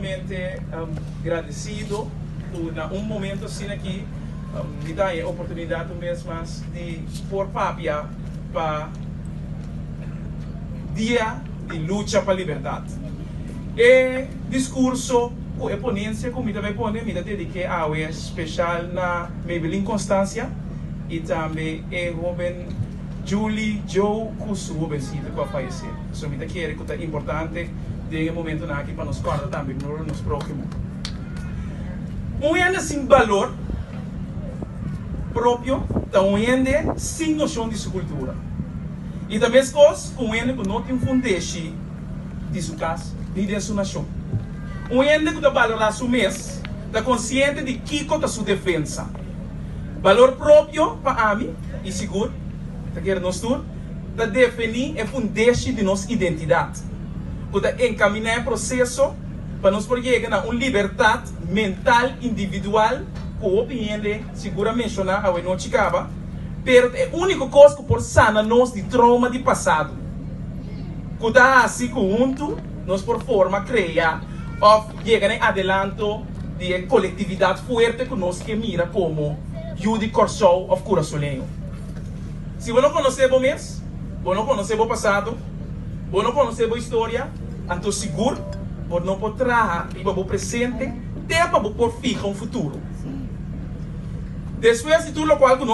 sumamente gradesido ku na un momento asina aki mi ta haña e oportunidat un bes mas di por papia pa Dia di Lucha pa Libertat. E diskurso ku e ponensia ku mi ta bai pone mi ta dedik'é awe speshal na Maybelline Constancia i tambe e hoben Julie Joe ku su hobensito ku a fayesé. So mi ta kere ku ta importante den e momentonan aki pa nos kòrda tambe nos próhimo. Un hende sin balor propio ta un hende sin noshon di su kultura. I ta meskos ku un hende ku no tin fundeshi di su kas ni den su nashon. Un hende ku ta balorá su mes ta konsiente di kiko ta su defensa. Balor propio pa ami, i sigur ta kere nos tur, ta definí e fundeshi di nos identidat, ku ta enkaminá e proseso pa nos por yega na un libertat mental individual ku hopi hende sigur a menshoná awe nochi kaba, pero ta e úniko kos ku por sana nos di trouma di pasado, ku ta hasi ku huntu nos por forma, krea òf yega na e adelanto di e kolektividat fuerte ku nos ke mira komo yu di Kòrsou òf kurasoleño. Si bo no konosé bo mes, bo no konosé bo pasado, bo no konosé bo historia, anto sigur bo no por traha riba bo presente te pa bo por fiha un futuro. Despues di tur lokual ku nos.